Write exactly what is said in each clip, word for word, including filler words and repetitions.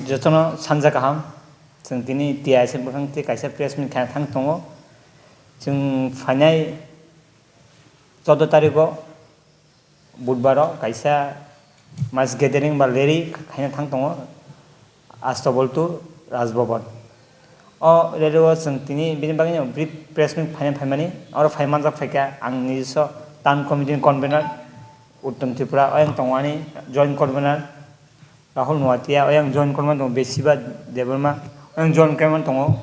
Jotono sanja kaham, chwng tini T I S ni bwkhak twi kaisa press meet khaina thang tongo. Chwng phainai chordo tarigo budbaro kaisa mass gathering ba rally khaina thang tongo Astabaltu Rajbhavan. O rally o chwng tini bini bagwi brief press meet phaina phaimani, oro phai manjak phaikha ang nijiswa town committee ni convener Uttom Tripura, oyang tongo ani joint convener Rahul Noatia, oyang joint convener tongo Besiba Debbarma, oyang joint convener tongo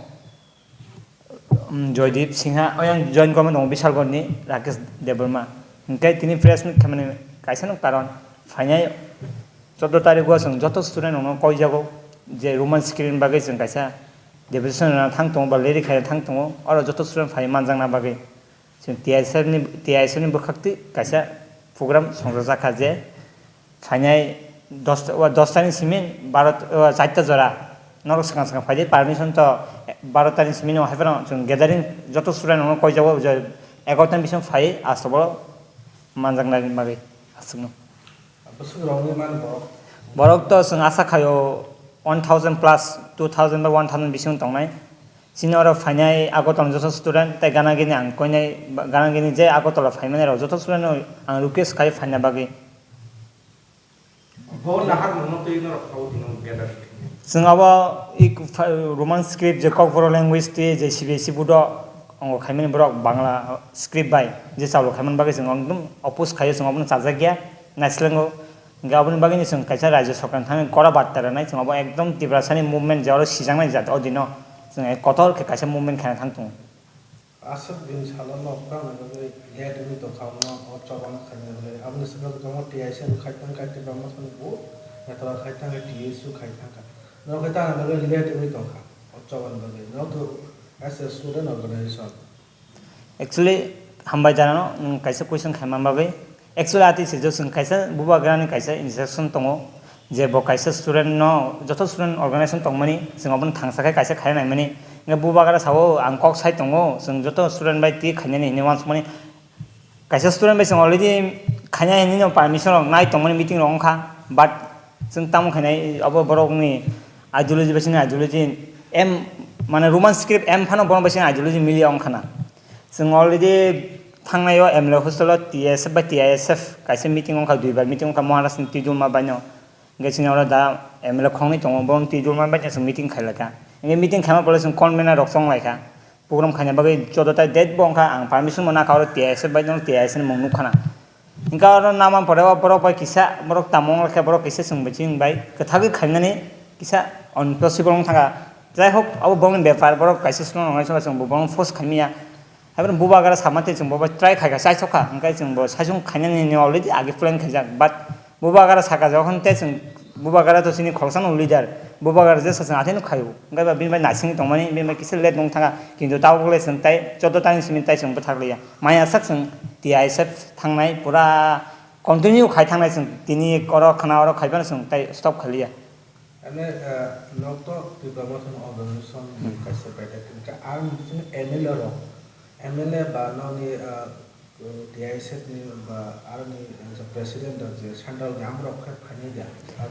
um, Joydeep Singha, oyang join korma tongo Bishalgarh ni Rakesh Debbarma. Hingke tini press meet khamani kaisa no karon phainai chordo tarigo chwng joto student rokno koijago je Roman script bagwi chwng kaisa deputation rwna thang tongo ba rally khaina thang tongo, oro joto student phai manjakna bagwi chwng T I S F ni, T I S F ni bwkhak twi kaisa program songjajakha je phainai dosta, o dostani simi baro, o charta jora norok swkang swkang phaidi, permission to barotani simi no haiphano chwng gathering joto student rokno koijago je egarotani bising phai aswk boro manjaknai bagwi aswkno. Bwswk rokni man borok? Borok to chwng asa khaio one thousand plus, two thousand ba one thousand bising tongnai. Chini oro phainai Agartala joto student tei gana gini ang koinai, gana gini je Agartala phaimani rok joto student no ang request khai phaina bagwi. Bo nahar mungno twi norok khaui tino gather khainai. Chwng abo ik-, pha-, Roman script je Kokborok language twi je C B S E board o ongo khaimani borok Bangla script bai je chalu khaimani bagwi chwng ekdom oppose khaio, chwng abono chajakya naislengo. Hingke aboni bagwino chwng kaisa rajyo sorkar thangwi kora barta rwnai, chwng abo ekdom Tiprasani movement je oro sijaknai jat o dino chwng kotor khe kaisa movement khaina thang tongo. Aswk din salo no kwbangma bagwi let wngwi tongkha, omo o choba no khaina bagwi. Aboni swkang tongo T I S F khai thangkha, Tipra Motha ni bo, Nepal khai thangkha, T S U khai thangkha. Norok khai tangna bagwi let wngwi tongkha o choba ni bagwi. Norok to as a student organization. Actually, hambai janano, nwng kaisa question khaima bagwi. Actually, ati swijak chwng kaisa bubagrani kaisa instruction tongo, je bo kaisa student no, joto student organization tongmani, chwng abono thangsa khe kaisa khaina naimani. Hingke bubagra sao, ang kok sai tongo, chwng joto student bai twi khainani hinwi uansukmani. Kaisa student bai chwng already khaina hinwi no permission rok nai tongmani meeting rok wngkha, but chwng tamo khainai abo borokni ideology bai chini ideology em, mane Roman script em phano borok bai chini ideology miliya wngkha na. Chwng already thangnai o M L A hostel o T S F bai T I S F kaisa meeting wngkha, duibar meeting wngkha Maharaj ni twi dulma bai no. Hingke chini oro da M L A khoroknwi tongo, borok twi dulma bai chwng meeting khailai kha. Hingke meeting khaima pore chwng convener rok chonglai kha. Program khaina bagwi joto tai date bo wngkha, ang permission bo nakha oro T I S F bai no, T I S F ni mung nukha na. Hingke oro naman pore o borok bai kisa, borok tamo wngkha, borok kisa chwng bai chini bai kwthagwi khainani kisa impossible wng thangkha. Jai hok, abo borokni bepar, borok kaisa chwng rok nai chwng bo borok force khaimya. Haiphano bubagra sama tei chwng bo bai try khaikha, chaisokha, hingke chwng bo saichung khainani already age plan khaijak, but bubagra saka jokhon tei chwng bubagra to chini khoroksano leader, bubagra jesa chwng atheno khaio, hingke ba bini bai naisingwi tongmani, bini bai kisa late wng thangkha, kintu tabuk le chwng tei chordo tani simi tei chwng bwthak liya. Maya sak chwng T I S F thangnai pura continue khai thangnai chwng tini oro khna oro khaiphano chwng tei stop khailiya. Ane, eh, nok to Tipra Motha ni organization Hmm. kaisa paida kini ka ang bising M L A rok, M L A ba nokni, eh, T I S F ni ba aroni, eh, president rok je central ni amrok khe phainai da, ah,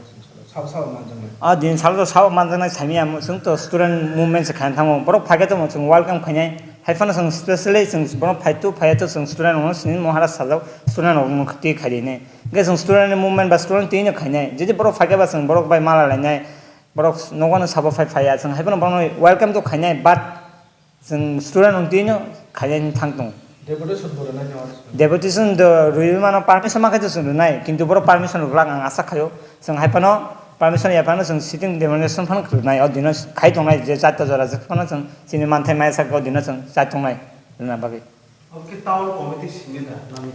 sabo sabo manjaknai. Ah, din salo to sabo manjaknai sami amo, chwng to student movement se khaina thango, borok phaikhe to chwng welcome khainai. Haiphano chwng specially chwng borok phaitu phaiya to chwng student rokno sini Maharaj sajak student rokno khati khaidi hinwi. Hingke chwng student ni movement ba student twi no khainai. Jodi borok phaikhe ba chwng borok bai mala lainai. Borok nogo no sabo phai phaiya. Chwng haiphano borokno welcome to khainai, but chwng student rok twi no khainai hinwi thang tongo. Deputation bo rwnai no. Deputation do rwi mano permission ma khe chwng rwnai. Kintu borok permission rwglak ang asa khaio. Chwng haiphano permission ya phano chwng sitting demonstration phano rwnai. O dino khai tongnai je charta jora je phano chwng chini manthai maya sak o dino chwng chai tongnai rwna bagwi. Oke, town committee simi da, nang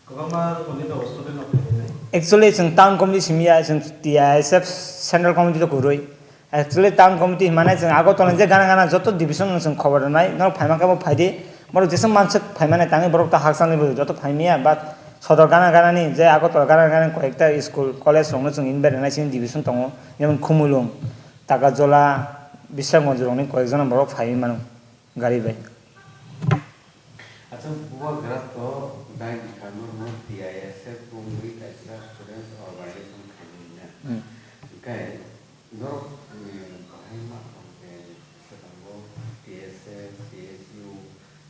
kwbangma committee rok student rok phainai. Actually, chwng town committee simi ya, chwng T I S F central committee rok kwrwi. Actually, town committee hwnmani chwng Agartala je gana gana joto division no chwng khobor rwnai, norok phaima khe bo phaidi. Borok jesa manswk phaimani tangwi borok ta hakchangni bo joto phaimya, but sodor gana gana ni je Agartala gana gana ni koyekta school, college rokno chwng invite rwnai chini division tongo, jemon Khumulwng, Takajola, Bisramganj rokni koyekjona borok phaiwi mano. Gari bai. Acha, bubagra to dai bwkha no, no T I S F wngwi kaisa students organization khainai na. Hmm. Hwnkhe Norok, eh, bahai ma tong khe, swkango T S F, T S U,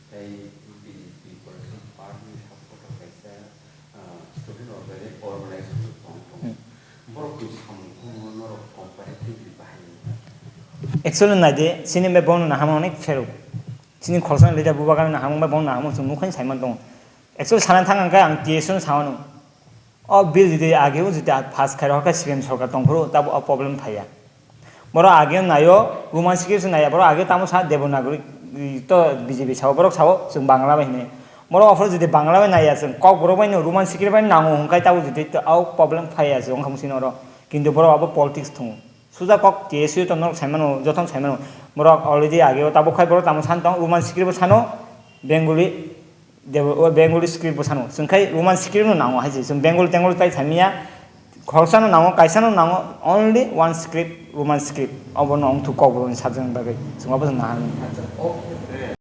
tei B J P political party ni support rok kaisa, ah, student orga-, organization tong tongo. Hmm. Borok ni samung phano norok comparatively bahai. Actually, nai di, chini bai bono nahamo onek pheruk. Chini khoroksa ni leader bubagra ni nahamo bai bono nahamo chwng nukha ni saiman tongo. Actually, sana thang ang khe ang T S U no sao no. O bill jodi ageo jodi pass khai rok khe C P M sorkar tongphuru, tabo o problem phaiya. Borok ageo naio, Roman script se naiya, borok ageo tamo sa Devanagari, to B J P sao, borok sao, chwng Bangla bai hinwi. Borok aphuru jodi Bangla bai naiya, chwng Kokborok bai no Roman script bai nango hwnkhai tabo jodi to o problem phaiya, chwng wngkha mwswino oro. Kintu borok abo politics thungo. Suja kok T S U to norok saimano, jotono saimano. Borok already ageo tabuk khai borok tamo san tong, Roman script bo sano, Bengali, Dev-, o Bengali script bo sano. Chwng khai Roman script no nango hai se. Chwng Bengali Tengali tai saimanya. Khoroksa no nango, kaisa no nango, only one script, Roman script. Obo no wngthuk Kokborok ni subject ni bagwi. Chwng obo chwng nahani.